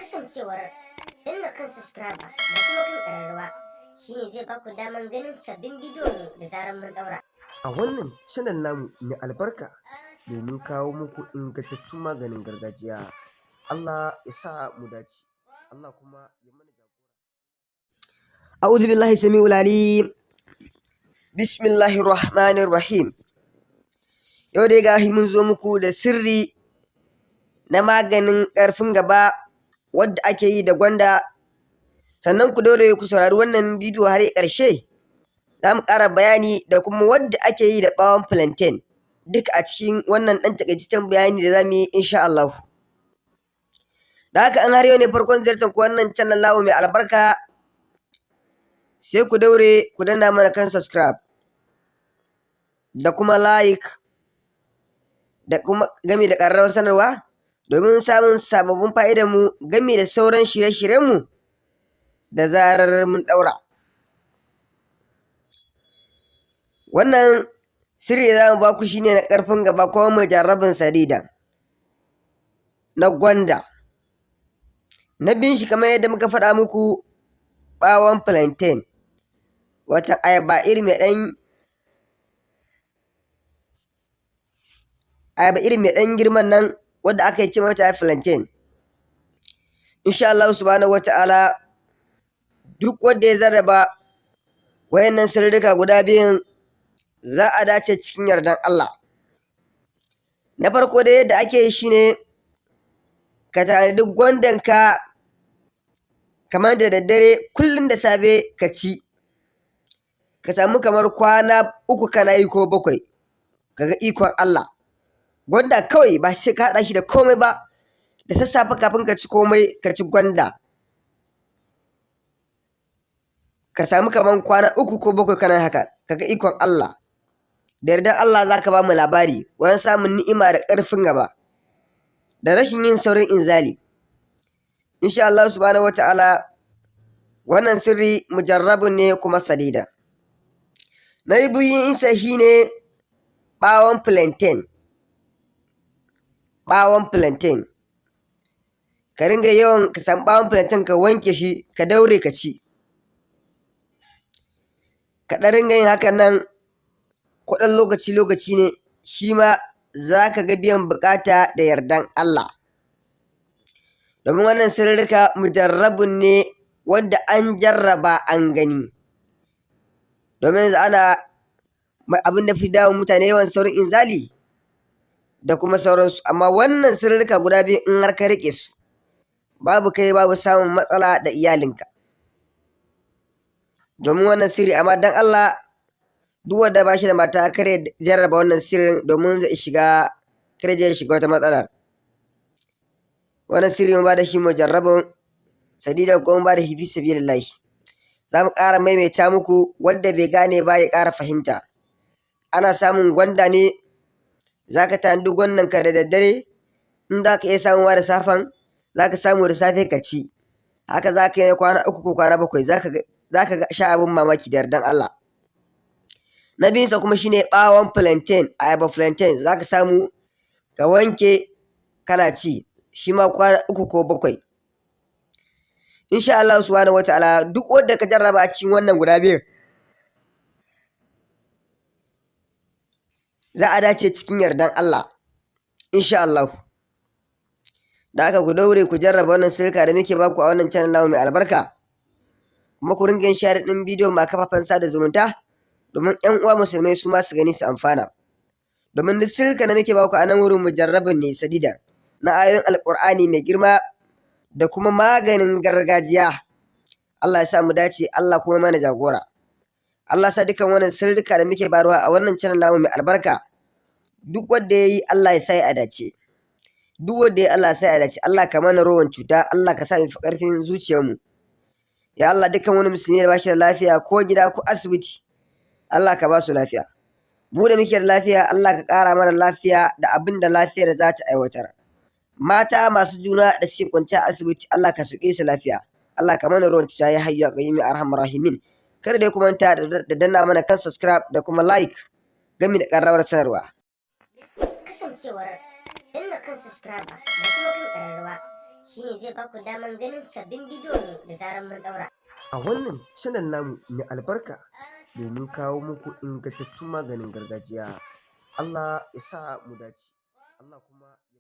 Kasancewar danna kan subscribe da kuma kan ƙararrawa shine zai baku daman ganin sabbin bidiyon mu da zarar mun ɗaura. A wannan channel namu mai albarka domin kawo muku ingantattun maganin gargajiya. Allah ya sa mu dace, Allah kuma ya mana jagora. أعوذ بالله السميع العليم بسم الله الرحمن الرحيم. Yau dai gashi mun zo muku da sirri na maganin ƙarfin gaba wadda ake yi da gwanda. Sannan ku daure ku saurari wannan bidiyo har ƙarshe, za mu ƙara bayani da kuma wadda ake yi da ɓawon plantain duk a cikin wannan ɗan taƙaitaccen bayani da za mu yi, insha Allahu. Da haka, in har yau ne farkon ziyartar ku wannan channel namu mai albarka, sai ku daure ku danna mana kan subscribe da kuma like da kuma gami da ƙararrawar sanarwa domin samun sababbin fa'idanmu gami da sauran shirye-shiryenmu da zarar mun ɗaura. Wannan sirri da za mu ba ku shi ne na ƙarfin gaba kuma mujarrabin sadida na gwanda. Na biyun shi, kamar yadda muka faɗa muku, ɓawon plantain, wato ayaba irin mai ɗan ayaba irin mai ɗan girman nan wadda aka ce mata plantain. Insha Allahu subhanahu wa ta'ala, duk wanda ya jarraba waɗannan sirrika guda biyun, za a dace cikin yardan Allah. Na farko dai, yadda ake yi shi ne ka tanadi gwandanka kamar da daddare, kullum da safe ka ci, ka samu kamar kwana 3 kana yi ko 7, ka ga ikon Allah. Gwanda kawai, ba sai ka haɗa shi da komai ba, da sassafe kafin ka ci komai ka ci gwanda. Ka samu kamar kwana 3 ko 7 kana haka, ka ga ikon Allah. Da yardan Allah za ka ba mu labari wajen samun ni'ima da ƙarfin gaba da rashin yin saurin inzali. Insha Allahu subhanahu wa ta'ala, wannan sirri mujarrabun ne kuma sadida. Na biyunsa shi ne ɓawon plantain. Ɓawon plantain, ka ringa yawan ka samu ɓawon plantain, ka wanke shi, ka daure ka ci. Ka ɗan ringa yin hakan nan ko ɗan lokaci-lokaci ne, shi ma za ka ga biyan buƙata da yardan Allah. Domin wannan sirrika mujarrabun ne wanda an jarraba an gani. Domin yanzu ana abin da fi damun mutane yawan saurin inzali da kuma sauransu, amma wannan sirrika guda biyu, in har ka riƙe su, babu kai babu samun matsala da iyalinka. Domin wannan sirri, amma don Allah, duk wanda ba shi da mata kar ya jarraba wannan sirrin, domin zai shiga kar ya je ya shiga wata matsalar. Wannan sirri mun ba da shi mujarrabun sadidan, kuma mun ba da shi fi sabilillahi. Za mu ƙara maimaita muku, wanda bai gane ba ya ƙara fahimta. Ana samun gwanda ne, za ka tanadi gwandanka da daddare, in za ka iya samuwa da safen, za ka samu da safe ka ci. Haka za ka yi kwana 3 ko kwana 7, za ka sha abin mamaki da yardan Allah. Na biyunsa kuma shi ne ɓawon plantain, ayaba plantain, za ka samu ka wanke kana ci, shi ma kwana 3 ko 7. Insha Allahu subhanahu wa ta'ala, duk wanda ka jarraba a cikin wannan guda biyun, za a dace cikin yardan Allah, insha Allahu. Da haka, ku daure ku jarraba wannan sirrika da muke baku a wannan channel namu mai albarka. Kuma ku ringa yin sharing ɗin bidiyon mu a kafafen sada zumunta domin ‘yan uwa musulmai su ma su gani su amfana. Domin duk sirrikan da muke baku a nan wurin mujarrabun ne sadida na ayoyin Alƙur'ani mai girma da kuma maganin gargajiya. Allah ya sa mu dace, Allah kuma mana jagora. Allah sa dukkan wannan sirrika da muke bayarwa a wannan channel namu mai albarka, duk wanda ya yi, Allah ya sa ya dace. Duk wanda ya yi, Allah ya sa ya dace. Allah ka mana rowan cuta, Allah ka sa mu fi ƙarfin zuciyarmu. Ya Allah, dukkan wani musulmi da ba shi da lafiya ko gida ko asibiti, Allah ka ba su lafiya. Mu da muke da lafiya, Allah ka ƙara mana lafiya da abin da lafiyar za ta aiwatar. Mata masu juna da suke kwance a asibiti, Allah ka sauke su lafiya. Allah ka mana ruwan cuta, ya hayyu ya qayyum, ya arhamar rahimin. Kada dai ku manta da danna mana kan subscribe da kuma like gami da ƙararrawar sanarwa. Kasancewar danna kan subscribe da kuma kan ƙararrawa Shine zai baku daman ganin sabbin bidiyon mu da zarar mun ɗaura. A wannan channel namu mai albarka domin kawo muku ingantattun maganin gargajiya. Allah ya sa mu dace. Allah kuma ya